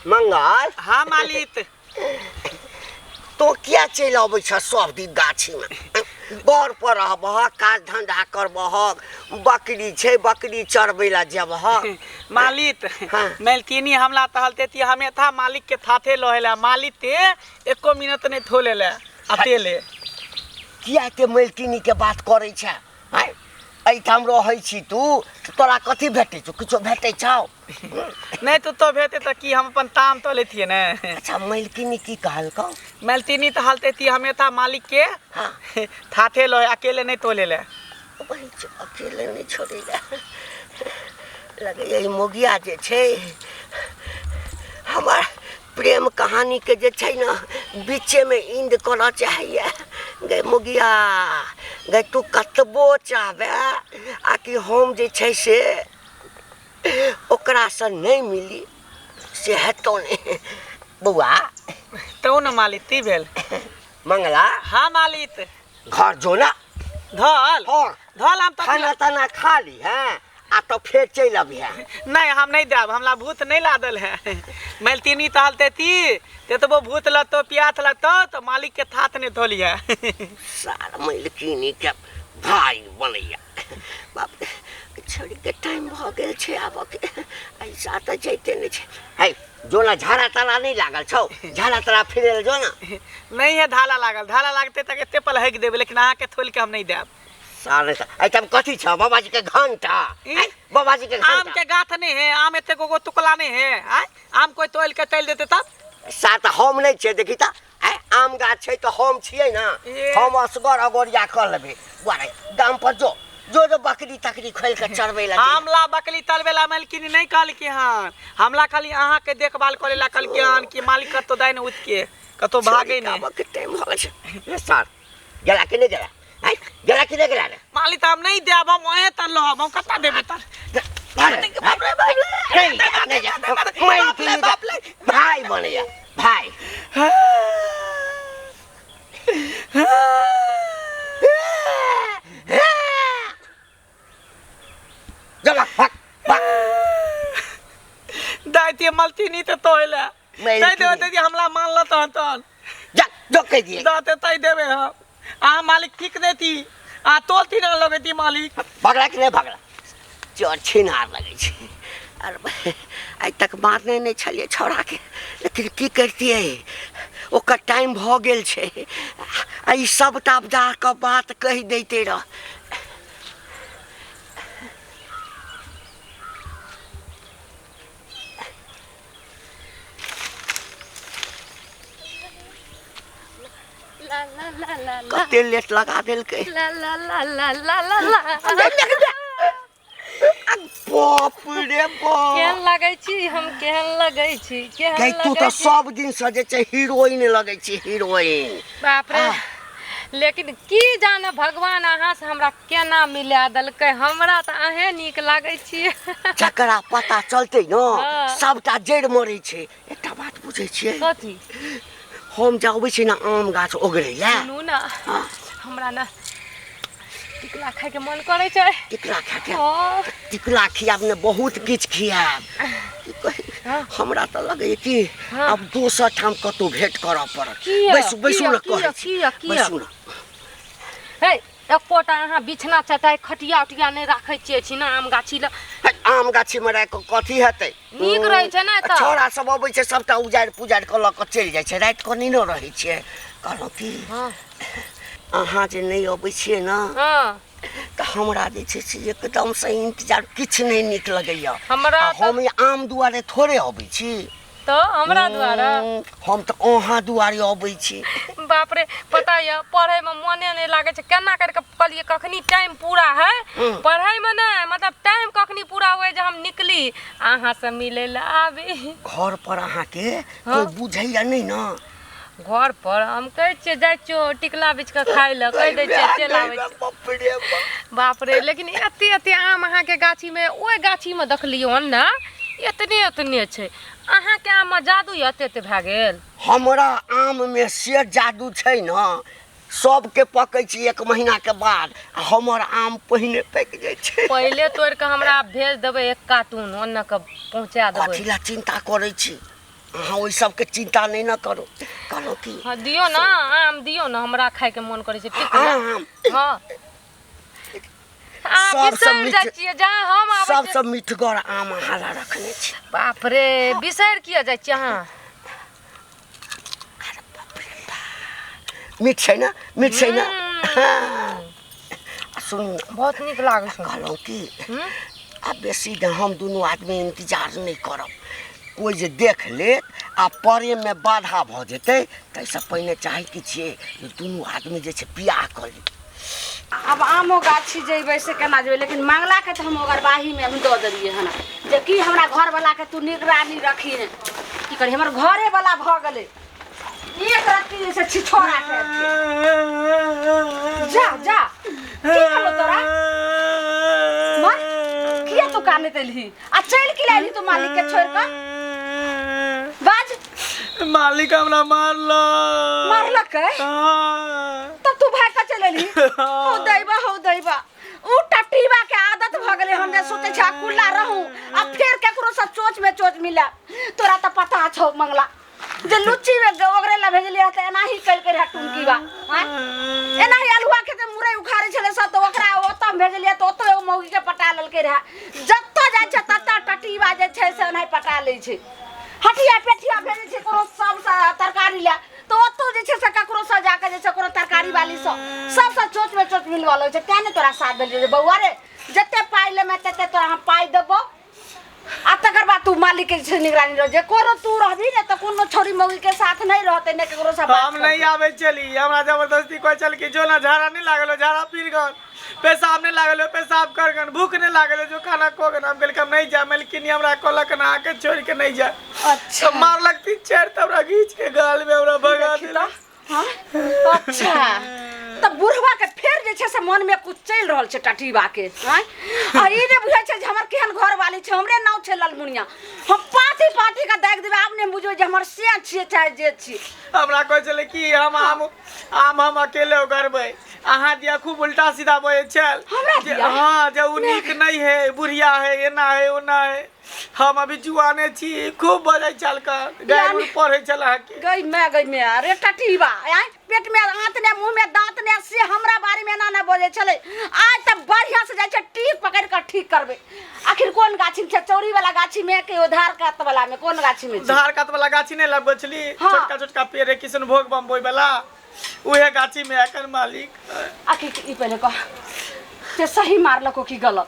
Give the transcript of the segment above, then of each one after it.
मंगल। हाँ मालिक। तो किया चलि अबै छ सब दिन गाछीमे? घर पर रहबह, काज धंधा करबह, बकरी छै बकरी चरबै लए जेबह। मालिक। हाँ। मेलकिनी हमला तहलते ती हमें था मालिक के थाथे लोहेला मालिक ते एको मिनट नहीं थोले ले अकेले। किया के मेलकिनी के बात करै छ? आँय, एहिठाम रहै छी तू, तोरा कथी भेटै छौ? किछो भेटै छौ? नहीं तो तो भेटे तो की हम अपन ताम तो लेतिए ने। अच्छा, मेलकिनी की कहलकौ? मेलकिनी तो हलते थी हमें था मालिक के हाँ। थाथे लो अकेले नहीं तोले ले। वही छौ, अकेले नहीं छोड़ै ले। लगैया ई मोगिया जे छै हमर प्रेम कहानी के जे छै ने बीचे में इंद करऽ चाहैया। गै मोगिया गै, तू कतबो चाहबे आ कि हम जे छै से ओकरासँ नहि मिली से हेतौ नहि बौआ। तो न मालिक ती भेल। मंगला। हाँ मालिक। घर जो ना। धल। हाँ। धल हम तो खाना ताना खा ली है आ तो फेर चलि अबिहे। नहीं हम नहीं देब, हमला भूत नहीं लादल है। मैलतीनी तहलते ती ते तो वो भूत लगतो प्यास लगतो तो मालिक के थात नहीं धोलिए। सार मैलकिनी के भाई बनैया। बाप रे, छोड़ी के टाइम भऽ गेल छै आबऽ के, ऐसा तऽ जैते नहि छै। है जो ना झाड़ा ताड़ा नहीं लागल छौ? झाड़ा ताड़ा फिरे जो ना। नहीं है धाला लागल, धाला लागते तक एते पल हकि देबै, लेकिन अहाँके थोलि के हम नहीं देब। सारे एहिठाम कथी छ? बाबाजी के घंटा? ई? आँय, बाबाजी के घंटा। आम के गाछ नहीं है, आम एते गोगो टुकला नहीं है। आँय, आम कोई तोलि के तलि देते तब? सात हम नहीं छियै, देखी तऽ। आँय, आम गाछ छै तऽ हम छियै ने, ए। हम असगर अगोरिया कऽ लेबै। बुआ रे, गाम पर जो जो जो बकरी तकरी खोलि कऽ चरबै लए। हमला बकरी तलबे ला मालकिनी नहीं कहलकै हन, हमला खाली अहाँ के देखभाल करे ला कहलकै हन कि मालिक कतौ दाइन उठ के कतौ भागे नहीं। आबऽ के टाइम भऽ गेल छै। रे सार, गेला कि नहि गेला? आँय, गेला कि नहि गेला रे? मालिक तऽ हम नहीं देब, हम ओहे तर रहब, हम कतऽ देबै तर? अरे, बाप रे, बाप रे। नहीं जा, नहीं जा। मालकिनी बाप रे। भाई बनैया भाई। जा भाग, भाग, भाग। दाइती मलतीनी तऽ तोहले। मालकिनी। तै देबै तऽ हमला मानल तहन तहन। जा, जो कहि दिए। दाते तै देबै हम। अहाँ मालिक ठीक देती आ तोलती ना लगैती मालिक। भगला कि नहि भगला? चोर छिनार लगै छै। अरे आइ तक मारने नहि छलियै छौड़ाके, लेकिन की करितियै, ओकर टाइम भऽ गेल छै। आ ई सबटा जा कऽ बात कहि दैते रह। ला ला ला ला ला। कते लेट लगा देलकै। ला ला ला ला ला ला ला। बाप रे बाप, केहन लगै छी हम? केहन लगै छी? केहन गै, तू लगै तऽ छी? सब दिन से जे छै हीरोइन लगै छी, हीरोइन। बाप रे, लेकिन की जाने भगवान अहाँ से हमरा केना मिला देलकै, हमरा तऽ अहें नीक लागै छी। जकरा पता चलतै ने हाँ। सबटा जड़ि मरै छै। एकटा बात बुझै छियै? कथी? हम जे अबै छी ने आम गाछ ओगरै लए। सुनू ने, हमरा ने टिकला खायके मन करै छै। टिकला खायके? हाँ। टिकला खियाब ने, बहुत किछु खियाब। की कही, हाँ। हमरा तऽ लगैए कि हाँ। आब दोसर ठाम कतहु भेंट करऽ पड़त। किया? बैसू, बैसू किया? ने, किया? कहै छी। किया? किया? बैसू ने। हे, एकोटा अहाँ बिछना चटाइ खटिया उटिया नहि राखै छियै छी ने आम गाछी लग? है, आम गाछीमे राखि कऽ कथी हेतै? नीक रहै छै ने एतऽ। छौड़ा सब अबै छै, सबटा उजाड़ि पुजाड़ि कऽ लऽ कऽ चलि जाइ छै, राति कऽ नीनो रहै छियै। कहलहुँ की, हाँ। अहाँ जे नहि अबै छियै ने हाँ। तऽ हमरा जे छै से एकदमसँ इंतजार किछु नहि नीक लगैया। हमरा आ तऽ- हम ई आम दुआरे थोड़े अबै छी। तऽ हमरा दुआरे? हम तऽ अहाँ दुआरे अबै छी। बाप रे, पता यऽ पढ़ैमे मोने नहि लागै छै, केना करि कऽ कहलियै कखनी टाइम पूरा है। पढ़ैमे नहि, मतलब टाइम कखनी पूरा हुए जे हम निकली अहाँसँ मिलै लए आबी। घर पर अहाँके कोइ बुझैया नहि ने? घर पर हम कहै छियै जाइ छियौ टिकला बिछ कऽ खाय लए, कहि दै छियै चलि आबै छियै। बाप रे बाप। बाप रे, लेकिन एते एते आम अहाँके गाछीमे, ओहि गाछीमे देखलियौ हन ने, एतने एतने छै। अहाँके आममे जादू यऽ एते एते भए गेल? हमरा आममे से जादू छै ने, सबके पकै छै एक महीनाके बाद आ हमर आम पहिने पाकि जाइ छै। पहिले तोड़ि कऽ हमरा भेज देबै एक कार्टून, ओन्ने के पहुँचा देबै। कथी लए चिन्ता करै छी अहाँ? ओहि सबके चिन्ता नहि ने करू। कहलहुँ की, हँ, दियौ ने आम, दियौ ने, हमरा खायके मोन करै छै। ठीक ने? आम। हँ, अहाँ सबसँ बिसरि जाइ मीठ छियै जहाँ हम आबै छियै। सबसँ मीठगर आम अहाँ लए रखने छी। बाप रे, बिसरि किया जाइ छियै अहाँ? मीठ छै ने? मीठ छै ने? आ सुनू ने, बहुत नीक लागै छै। कहलहुँ की, आ बेसी ने हम दुनू आदमी इंतजार नहि करब, कोइ जे देख लेत आ प्रेममे बाधा भऽ जेतै। ताहिसँ पहिने चाहै की छियै जे दुनू आदमी जे छै बियाह कऽ ली। आब आमो गाछी जेबै से केना जेबै? लेकिन मंगलाके तऽ हम ओगरबाहीमे हम दऽ देलियै हन जे कि हमरा घरवलाके तू निगरानी रखी। की करी, हमर घरेवला भऽ गेलै एक रत्ती जे छै छिछोरा के। जा जा, की कहलो तोरा? मर किया तू कानैत एलही आ चलि की एलही तू मालिक के छोड़ि कऽ? बाज। मालिक हमरा मारलक। मारलकै? हाँ। तब तू भाग के चलि एलही। हो दैबा, हो दैबा, उ टटीबा के आदत भऽ गेलै। हम जे सोचै छी अकुल्ला रहूं आ फेर केकरो से चोच में चोच मिला। तोरा तऽ पता छौ मंगला, जे लुच्ची में ओकरे ला भेजलियै तऽ एनाही कलकै रहए टुनकीबा। आँय, एनाही अल्हुआ के जे मुरई उखाड़ै छलै सब, तऽ ओकरा ओतऽ भेजलियै तऽ ओतऽ एगो मौगी के पटा लेलकै रहए। जतऽ जाइ छै ततऽ टटीबा जे छै से एनाही पटा लै छै। हटिया पेठिया भेजै छै कोनो सब तरकारी लए तऽ ओतौ जे छै से ककरो से जाके जे छै कोनो तरकारी वाली से सबसँ चोच में चोच मिलवा लै छै। तें ने तोरा साथ देलियै जे बौआ रे, जते पाइ लेमे तते तोरा हम पाइ देबौ आ तकर बाद तू मालिक के जे छै निगरानी रह। जे कोनो तू रहबी ने तऽ कोनो छौरी मौगी के साथ नहि रहतै, ने ककरो से बात हम नहीं करतै। आबै छली, हमरा जबरदस्ती कहै छल कि जो ना, झाड़ा नहीं लागल हो, झाड़ा पीर गन, पेशाब नहीं लागल हो, पेशाब कर गन, भूख नहीं लागल हो, जो खाना खो गन। हम कहलियै हम नहीं जाए। मलकिनी हमरा कहलक ना आके छोड़ के नहीं जाए। अच्छा। तो मारलक तीन चारि, तऽ हमरा घीच के गाल में हमरा भगा देखी देलक। तऽ हाँ? अच्छा, तऽ बुढ़वा के फेर जे छै से मन में कुछ चलि रहल छै टटीबा के। आँय, आ ई नहि बुझै छै जे हमर केहन घरवाली छै। हमरे नाम छै ललमुनिया, हम पाथी पाथी के दागि देबै। आब नहि बुझबै जे हमर से छियै चाहे जे छियै। हमरा कहै छलै कि हम आम आम हम अकेले उगरबै, अहाँ दिया खूब उल्टा सीधा बजै छल। हमरा जे दिया? हाँ, जे उ नीक नहीं है, बुढ़िया है, एना है, ओना है, हम अभी जुआने छी। खूब बजै छल कर गाय यानी- पढ़ै छल अहाँके। गई मैं, गई मैं, अरे टटीबा, आँय, पेट में आंत ने, मुंह में दांत ने, से हमरा बारे में एना ने बजै छलै। आज तऽ बढ़िया से जाइ छै, टीक पकड़ि कऽ ठीक करबै। आखिर कोन गाछी में छै? चौरी वाला गाछी में कि उधार कात वाला में? कोन गाछी में छै? धार कात वाला गाछी नहीं लगबै छली? हाँ। छोटका छोटका पेड़ है, किशनभोग बम्बई वाला, उहे गाछी में एखन मालिक। आखिर ई पहिले कह से सही मारलको कि गलत?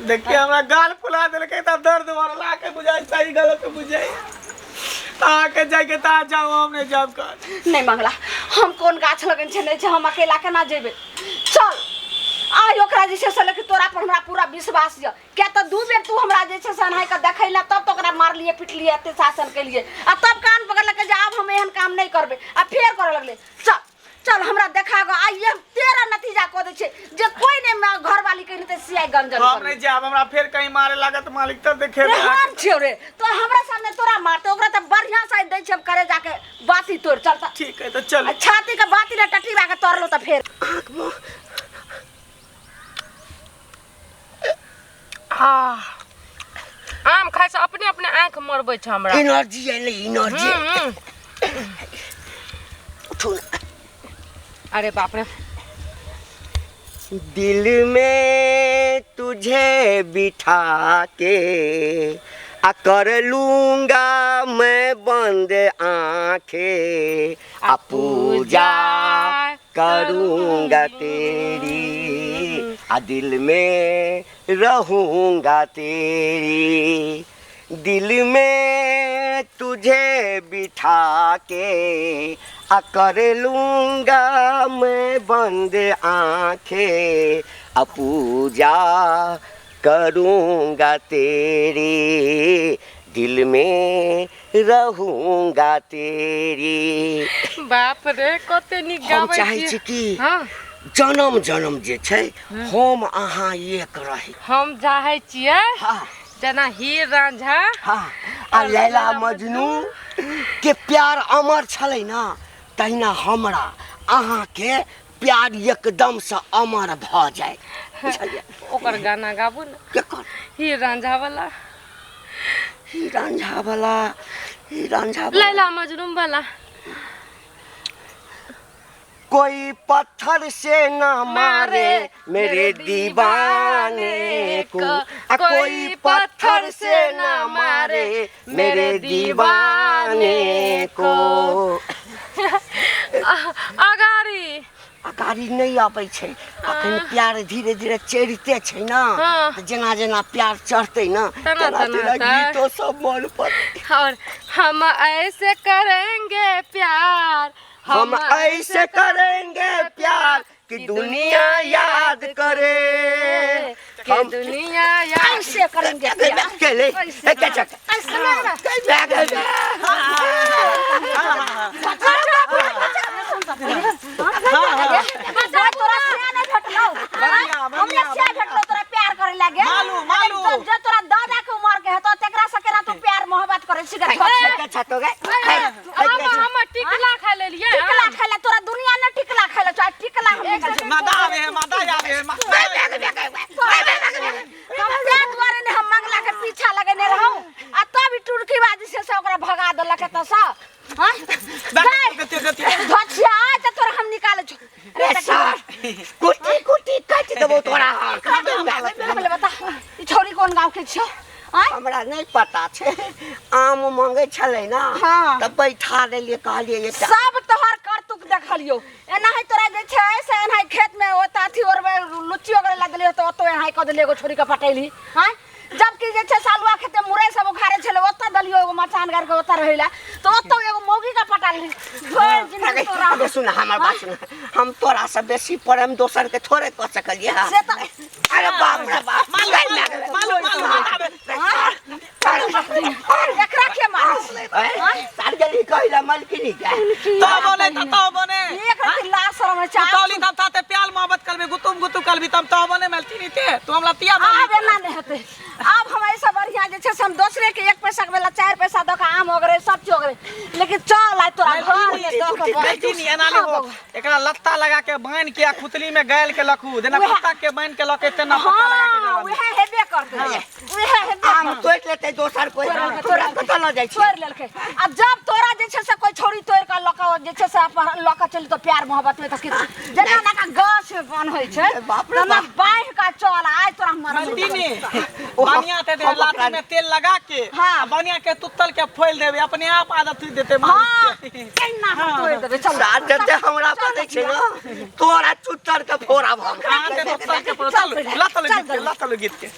देखिए, हमरा गाल फुला देलकै तऽ दर्द भरल आके बुझाइ सही गलत बुझाइ। अहाँके जाइके तऽ जाउ, हम नहीं जाब कर। नहीं मंगला, हम कोन गाछ लगन छै नहीं छै, हम अकेला केना जेबै? चल आइ ओकरा जे छै से, लेकिन तोरा पर हमरा पूरा विश्वास यऽ, किया तऽ दू बेर तू हमरा जे छै से एनाहि कऽ देखैला, तब तऽ ओकरा मारलियै पिटलियै, एते शासन केलियै आ तब कान पकड़लकै जे आब हम एहन काम नहि करबै, आ फेर करऽ लगलै। चल चल, हमरा देखा गो, आइ हम तेरा नतीजा कऽ दै छियै जे कोइ नहि घरवाली कहि तऽ सियाइ गंजन हम करबै। नहीं जाब, हमरा फेर कहीं मारे लागत मालिक तब देखेबै। रे हम छियौ रे, तो हमरा सामने तोरा मारतै? ओकरा तऽ बढ़िआँ से दै छियै हम करे जाके बाती तोड़। चल तऽ। ठीक है, तऽ चलू। आ छाती के बाती रे टटीबा के तोड़लो तऽ फेर आह, आम खाइ से अपने अपने आँखि मरबै छै हमरा। एनर्जी एलै, एनर्जी। उठू ने। अरे बाप रे। दिल में तुझे बिठा के आ कर लूंगा मैं बंद आंखें, आ पूजा करूंगा तेरी, आ दिल में रहूंगा तेरी। दिल में तुझे बिठा के आ कर लूंगा मैं बंद आंखें, आ पूजा करूंगा तेरी, दिल में रहूंगा तेरी। बाप रे, कते नीक हम गाबै चाहै छियै। छी कि हँ जन्म जन्म जे छै हम अहाँ एक रही। हम चाहै छियै हाँ जेना हीर रांझा हाँ आ लैला मजनू के प्यार अमर छलै ना, तहिना हमरा अहाँके प्यार एकदमसँ अमर भऽ जाय बुझलियै ओकर गाना गाबू ने केकर हीर रांझा वाला ही रांझा वाला ही रांझा वाला लैला मजनू वाला कोई पत्थर से न मारे मेरे दीवाने को आ कोई पत्थर से न मारे मेरे दीवाने को अगाड़ी अगाड़ी नहि अबै छै अखन प्यार धीरे धीरे चढ़िते छै ने हाँ। तऽ जेना जेना प्यार चढ़तै ने तेना तेना तेना तेना तऽ। गीतो सब मन पड़तै और हम ऐसे करेंगे प्यार हम ऐसे करेंगे प्यार कि दुनिया याद करे कि हम दुनिया याद ऐसे करेंगे प्यार। के ले ए के चक के के जा तोरा सिया नहि भेटलौ बढ़िया, हमरे बढ़िया, सिया भेटलौ तोरा प्यार करे लागे मालूम, मालूम। अरे जो तोरा दादा के उमर के हेतौ तेकरा से केना तू प्यार मोहब्बत करे छी गे के छतो गे हम हम टिकला खा लेलिए टिकला खाइला तोरा दुनिया ने टिकला खाइला चाहे टिकला हम निकाल छी। मादा आवे है मादा आवे है हम तें दुआरे ने हम मंगला के पीछा लगेने रहौ आ तब ई टुरकी बाजी से से ओकरा भगा देलक एतऽ सँ हँ धछिया आइ तऽ तोरा हम निकालै छौ रे सर कुटी कुटी काटि देबो तोरा पहिले बता ई छौरी कोन गाँव के छियौ आँय हमरा नहि पता छै आम मंगे छलै ने हाँ। तऽ बैठा देलियै कहलियै एकटा सब तोहर करतुक देखलियौ एनाही तोरा जे छै से एनाही खेत में ओतऽ अथी ओरबै लुच्ची ओगरे ला देलियौ तऽ ओतौ एनाही कऽ देलियै एगो छोरी के पटैली आँय जबकि जे छै सालुआ खेते मुरई सब उखाड़े छलै ओतऽ देलियौ एगो मचान गाड़ि के ओतऽ रहै ला तऽ ओतौ एगो मौगी के पटा लेली भरि जिंदगी तोरा अगे सुन हमर बात सुन हम तोरा से बेसी प्रेम दोसर के थोड़े कऽ सकलियै हँ। से तऽ अरे बाप रे बाप मालूम मालूम एकरा के मारै सार गेली कहला मलकिनी के तो बने तो बने एक रति लाज शरम छै तौली तब ताते प्याल मोहब्बत करबे गुतुम गुतुम करबी तब तो बने मलकिनी ते तू हमरा तिया आब एना नहि हेतै आब हम ऐसे बढ़िया जे छै से हम दोसरे के एक पैसा के बदला चारि पैसा दऽ के आम ओगरे सब चीज ओगरे लेकिन चल आइ तोरा घर मे दऽ के मलकिनी एना नहीं हो एकरा लत्ता लगा के बांध के आ खुतली में गायल के लखू जेना उएह। कुत्ता के बांध के लखे तेना पत्ता लगा के हाँ जला उएह हेबे करतै उएह हेबे आम करतै तोड़ि लेतै दोसर कोइ तोरा कतऽ लऽ जाइ छी तोड़ि लेलकै आ जब तोरा जे छै से कोइ छौड़ी तोड़ि कऽ लऽ कऽ जे छै से अपन लऽ कऽ चलि तो प्यार मोहब्बत मे तऽ कि जेना ना का गाछ बन्है छै बाप रे तेना बाप। बान्हि कऽ चल आइ तोरा हम मारब। मलकिनी बनिया ते दे हम लाठी ओकरा- में तेल लगा के हाँ। आ बनिया के तुत्तल के फोल देबे अपने आप आदत हुई देते हाँ मालिक के केना हम तोड़ि देबै चल सार जते हमरा बनै छै ने तोरा चुत्तर के फोड़ा भऽ हाँ ते तुत्तल के फोड़ चल लतल गीत के लतल गीत के